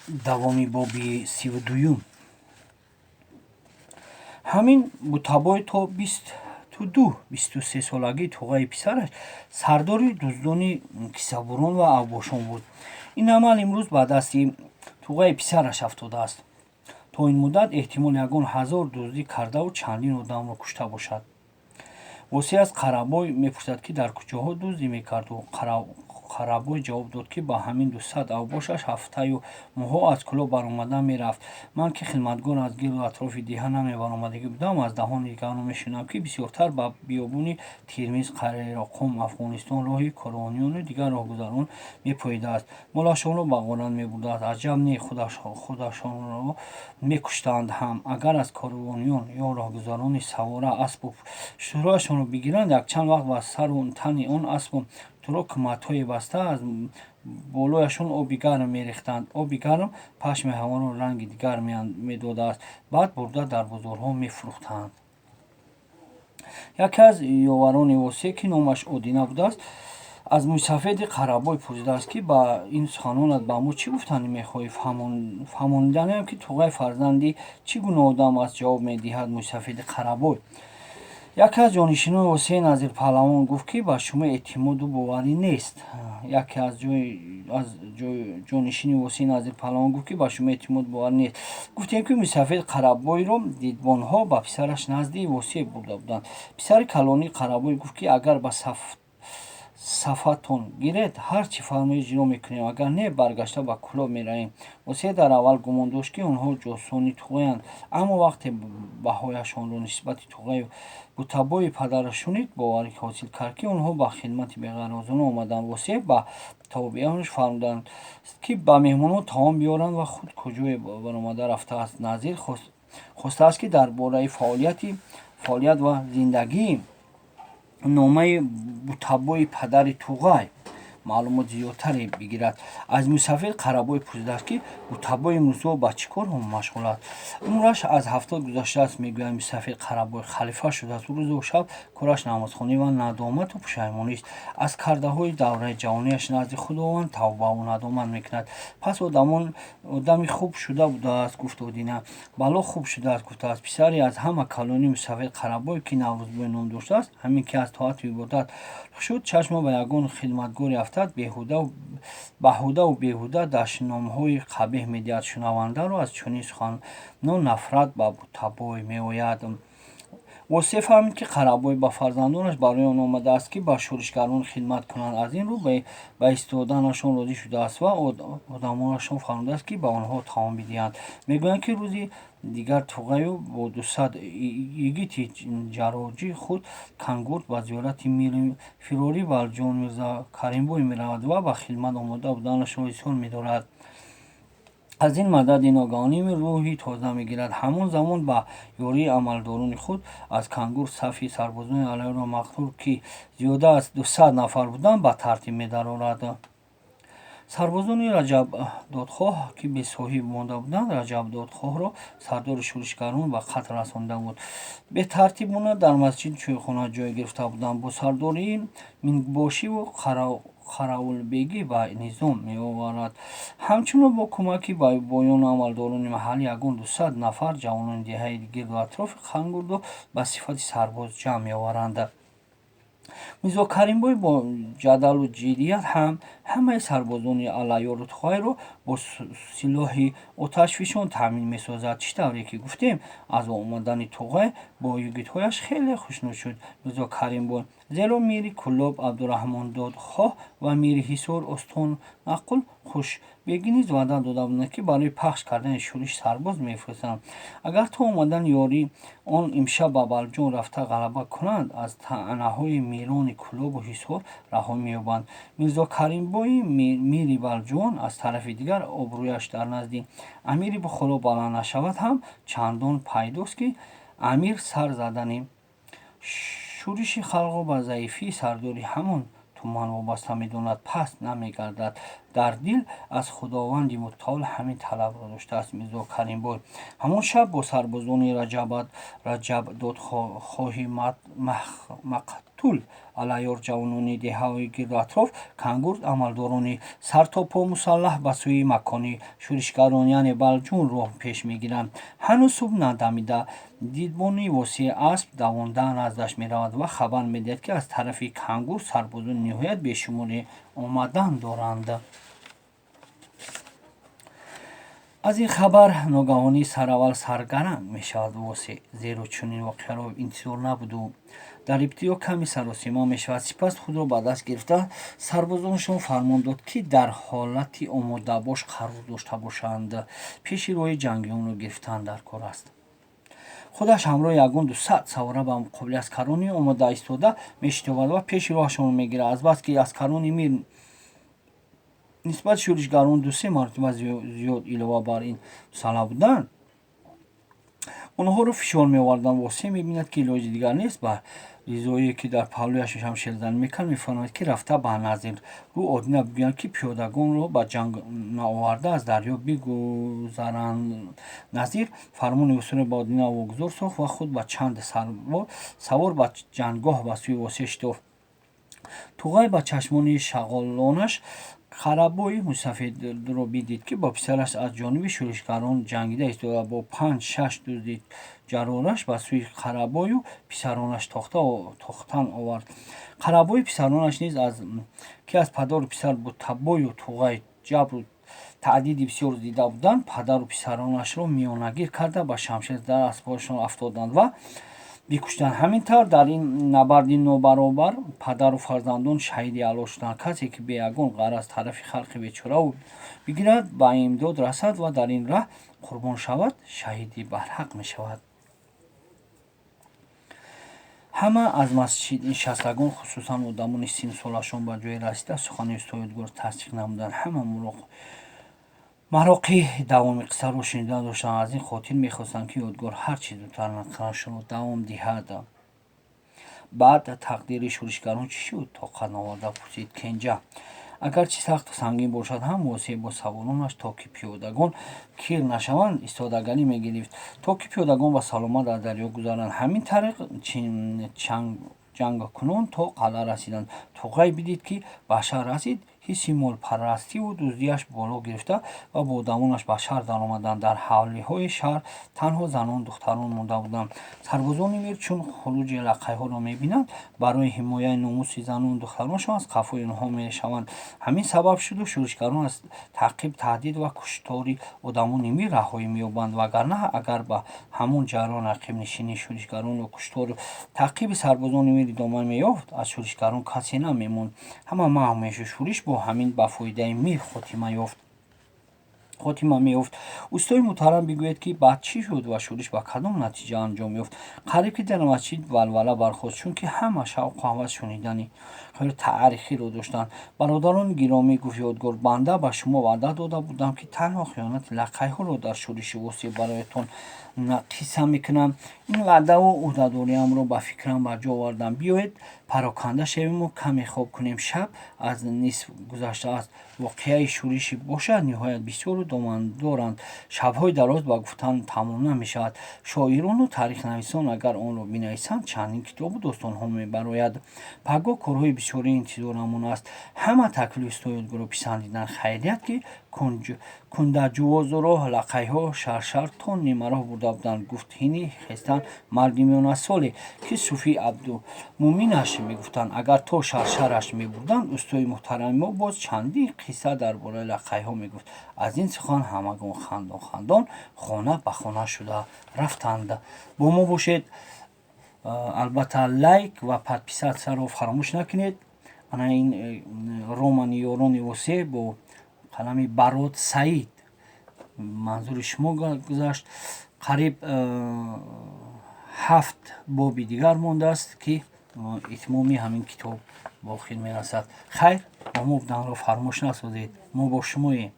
Давоми боби 32-юм. Ҳамин Бутабой то 22, 23 солагии Туғайи писараш сардори дуздони кисабурон ва авбошон буд. Ин амал имрӯз ба дасти Туғайи писараш афтодааст. То ин муддат эҳтимол ягон 1000 дуздӣ кардаву чандин одамро кушта бошад. Восеъ аз Қарабой мепурсад, ки дар куҷоҳо дуздӣ мекарду. Қарабой ҷавоб дод, ки ба ҳамин 200 авбошаш ҳафтаю моҳҳо аз Кӯлоб баромада мерафт. Ман, ки хидматгор аз гирду атрофи деҳа намебаромадагӣ будам, аз даҳони дигарон мешунавам, ки бисёртар ба биёбони Термиз, Қароқум, Афғонистон роҳи корвониёну дигар роҳгузарон мепоидааст, молашонро ба ғорат мебурдааст. Аҷаб не, худашонро мекуштанд ҳам. Агар аз корвониён ё роҳгузарони савора аспу шутурҳояшонро бигиранд, якчанд вақт ба сару тани он аспу шутурҳо матое баста, аз болояшон оби гарм мерехтанд. Оби гарм пашми ҳайвонро ранги дигар медодааст. Баъд бурда дар бозорҳо мефурӯхтанд. Яке аз ёварони Восеъ, ки номаш Одина будааст, аз мӯйсафеди Қарабой пурсидааст, ки ба ин суханонат ба мо чӣ гуфтанӣ мехоҳӣ? Фаҳмониданиам, ки Туғай фарзанди чӣ гуна одам аст, ҷавоб медиҳад мӯйсафеди Қарабой. Яке аз ҷонишинони Восеъи Назир Паҳлавон гуфт, ки ба шумо эътимоду боварӣ нест. Яке аз ҷонишини Восеъи Назир Паҳлавон гуфт, ки ба шумо эътимоду боварӣ нест. Гуфтем, ки мӯйсафед Қарабойро дидбонҳо ба писараш назди Восеъ бурда буданд. Писари калонии Қарабой гуфт, ки агар ба сафатон гиред, ҳар чӣ фармоед, иҷро мекунем, агар не, баргашта ба Кӯлоб меравем. Восеъ дар аввал гумон дошт, ки онҳо ҷосусони Туғаянд, аммо вақте баҳояшонро нисбати Туғаю Бутабои падараш шунид, боварӣ ҳосил кард, ки онҳо ба хидмати беғаразона омаданд. Восеъ ба тобеонаш фармуданд, ки ба меҳмонон таом биёранд ва худ куҷое баромада рафтааст. Назир хостааст, ки дар бораи фаъолият ва зиндагии номаи Бутабои падари Туғай маълумот зиёдтаре бигирад. Аз мӯйсафед Қарабой пурсидааст, ки Бутабои имрӯзҳо ба чӣ корҳо машғул аст. Умраш аз 70 гузаштааст, мегӯяд мӯйсафед Қарабой. Халифа шудааст. Рӯзу шаб кораш намозхонӣ ва надомату пушаймонист. Аз кардаҳои давраи ҷавониаш назди Худованд тавбаву надомат мекунад. Пас одами хуб шуда будааст, гуфт Одина. Бало, хуб шудааст, гуфтааст. Писаре аз ҳама калони мӯйсафед Қарабой, ки Наврӯзбой ном доштааст, ҳамин ки аз тоату ибодат шуд, чашма ба ягон хидматгоре афтад, баҳудаву беҳуда дашномҳои қабеҳ медиҳад. Шунавандаро аз чунин суханон нафрат ба Бутабой меояд. Восеъ фаҳмид, ки Қарабой ба фарзандонаш барои он омадааст, ки ба шӯришгарон хидмат кунанд. Аз ин рӯ ба истоданашон розӣ шудааст ва одамонашон фармудааст, ки ба онҳо таом бидиҳанд. Мегӯянд, ки рӯзи дигар Туғаю бо 200 йигити ҷароҷи худ Кангурт ба зиёрати мири фирорӣ Балҷувон Мирзо Каримбой меравад ва ба хидмат омода буданашро изҳор медорад. Аз ин мадади ногаҳонӣ рӯҳи тоза мегирад. Ҳамон замон ба ёрии амалдорони худ аз Кангурт сафи сарбозони Аллаёрро мағрур, ки зиёда аз 200 нафар буданд, ба тартиб медарорад. Сарбозони Раҷабдодхоҳ, ки бесоҳиб монда буданд, Раҷабдодхоҳро сардори шӯришгарон ба қатл расонида буд, бетартибона дар масҷиди чойхона ҷой гирифта буданд. Бо сардории мингбошиву қаравулбегӣ ба низом меоварад. Ҳамчунон бо кӯмаки боёну амалдорони маҳаллӣ ягон 200 нафар ҷавонони деҳаи гирду атрофи Кангуртро ба сифати сарбоз ҷамъ меоваранд. Мирзо Каримбой бо ҷадалу ҷиддият ҳам ҳамаи сарбозони Аллаёру Туғайро бо силоҳи оташфишон таъмин месозад. Чӣ тавре ки гуфтем, аз омадани Туғай бо йигитҳояш хеле хушнуд шуд Мирзо Каримбой, зеро мири Кӯлоб Абдураҳмондодхоҳ ва мири Ҳисор Остонақул Хушбегӣ низ ваъда дода буданд, ки барои пахш кардани шӯриш сарбоз мефиристанд. Агар то омадани ёрии он имшаб ба Балҷувон рафта ғалаба кунанд, аз таънаҳои мирони Кӯлобу Ҳисор раҳоӣ меёбанд. Мирзо Каримбои мири Балҷувон аз тарафи дигар обрӯяш дар назди амири Бухоро баланд нашавад ҳам, чандон пайдост, ки амир сар задани шӯриши халқро ба заифии сардори ҳамон туман вобаста медонад, паст намегардад. Дар дил аз Худованди Мутаол ҳамин талабро доштааст Мирзо Каримбой. Ҳамон шаб бо сарбозони Раҷабдодхоҳи мақтул Аллаёр, ҷавонони деҳаҳои гирду атроф, Кангурт, амалдорони сар то по мусаллаҳ ба сӯи макони шӯришгарон, яъне Балҷун, роҳ пеш мегиранд. Ҳанӯз субҳ надамида дидбони Восеъ асп давонда наздаш меравад ва хабар медиҳад, ки аз тарафи Кангурт сарбозони ниҳоят бешуморе омадан доранд. Аз ин хабар ногаҳонӣ сараввал саргаранг мешавад Восеъ, зеро чунин воқеаро интизор набуду. Дар ибтидо каме саросима мешавад, сипас худро ба даст гирифта, сарбозонашон фармон дод, ки дар ҳолати омодабош қарор дошта бошанд. Пеши роҳи ҷангиёнро гирифтан дар кор аст. Худаш ҳамроҳи ягон 200 савора ба муқобили аскарони омода истода мешитобад ва пеши роҳашонро мегирад. Азбаски аскарони мир нисбати шӯришгарон ду-се маротиба зиёд илова бар ин мусаллаҳ буданд, онҳоро фишор меоварданд. Восеъ мебинад, ки илоҷи дигар нест. Ба Ризоие, ки дар паҳлӯяш шамшерзанӣ мекард, мефармояд, ки рафта ба Назиррӯ Одина бигӯянд, ки пиёдагонро ба ҷанг наоварда аз дарё бигузаранд. Назир фармони Восеъро ба Одина вогузор сохт ва худ ба чанд савор ба ҷангоҳ ба сӯи Восеъ шитофт. Туғай ба чашмони шағолонаш Қарабои мусафедро бидид, ки бо писараш аз ҷониби шӯришгарон ҷангида истода, бо панҷ-шаш дузди ҷарораш ба сӯи Қарабою писаронаш тохтан овард. Қарабою писаронаш низ, ки аз падару писар Буттабою Туғай ҷабру таъдиди бисёр дида буданд, падару писаронашро миёнагир карда, ба шамшер зада аспҳояшон афтоданд ва бикуштанд. Ҳамин тавр дар ин набарди нобаробар падару фарзандон шаҳиди аъло шуданд. Касе ки бе ягон ғараз тарафи халқи бечорао бигирад, ба имдод расад ва дар ин раҳ қурбон шавад, шаҳиди барҳақ мешавад. Ҳама аз масҷиднишастагон, хусусан одамони синну солашон ба ҷое расида, сухани устои Ёдгор тасдиқ намуданд. Ҳама мароқи давоми қиссаро шунида доштанд, аз ин хотир мехостанд, ки Ёдгор ҳарчи зудтар нақлашро давом диҳад. Баъд тақдири шӯришгарон чӣ шуд? Тоқат наоварда пурсид Кенҷа. Агарчи сахту сангин бошад ҳам, Восеъ бо саворонаш, то ки пиёдагон кир нашаванд, истодагарӣ мегирифт, то ки пиёдагон ба саломат аз дарё гузаранд. Ҳамин тариқ ҷангкунон то қалъа расиданд. Туғай бидид, ки ба шаҳр расид, ҳисси молпарастиву дуздиаш боло гирифта ва бо одамонаш ба шаҳр даромаданд. Дар ҳавлиҳои шаҳр танҳо занон, духтарон монда буданд. Сарбозони мир чун хуруҷи лақайҳоро мебинанд, барои ҳимояи номуси занону духтаронашон аз қафои онҳо мешаванд. Ҳамин сабаб шуду шӯришгарон аз таъқиб, таҳдид ва куштори одамони мир раҳоӣ меёбанд. Вагарна агар ба ҳамон ҷараён ақибнишинии шӯришгарону куштору таъқиби сарбозони мир идома меёфт, аз шӯришгарон касе намемонд, ҳама маҳв мешуд. Шӯриш бо ҳамин ба фоидаи мир хотима меёфт. Устои муҳтарам, бигӯед, ки баъд чӣ шуд ва шӯриш ба кадом натиҷа анҷом ёфт? Қариб ки дар масҷид валвала бархост, чунки ҳама шавқу ҳавас шунидани хеле таърихиро доштанд. Бародарони гиромӣ, гуфт Ёдгор, банда ба шумо ваъда дода будам, ки танҳо хиёнати лақайҳоро дар шӯриши Восеъ бароятон қисса мекунам. Ин ваъдаву ӯҳдадориамро ба фикрам ба ҷо овардам. Биёед, пароканда шавему каме хоб кунем. Шаб аз нисф гузаштааст. Воқеаи шӯриши бошад ниҳоят бисёру домандоранд. Шабҳои дароз ба гуфтан тамом намешавад. Шоирону таърихнависон агар онро бинависанд, чандин китобу достонҳо мебарояд. Пагоҳ корҳои бисёре интизорамон аст. Ҳама таклифи устои Ёдгорро писандиданд. Хайрият, ки кундаҷувозро лақайҳо шаршар то нимароҳ бурда буданд, гуфт ҳини хестан марди миёнасоле, ки Суфӣ Абдумӯминаш мегуфтанд. Агар то шаршараш мебурданд, устои муҳтарами мо боз чандин қисса дар бораи лақайҳо мегуфт. Аз ин сухан ҳамагон хандон хандон хона ба хона шуда рафтанд. Бо мо бошед. Албатта, лайк ва подписаться ро фаромӯш накунед. Ана ин романи «Ёрони Восеъ» бо қалами Барот Саид манзури шумо гузашт. Қариб 7 боби дигар мондааст, ки итмоми ҳамин китоб ба охир мерасад. Хайр, бо мо буданро фаромӯш насозед. Мо бо шумоем.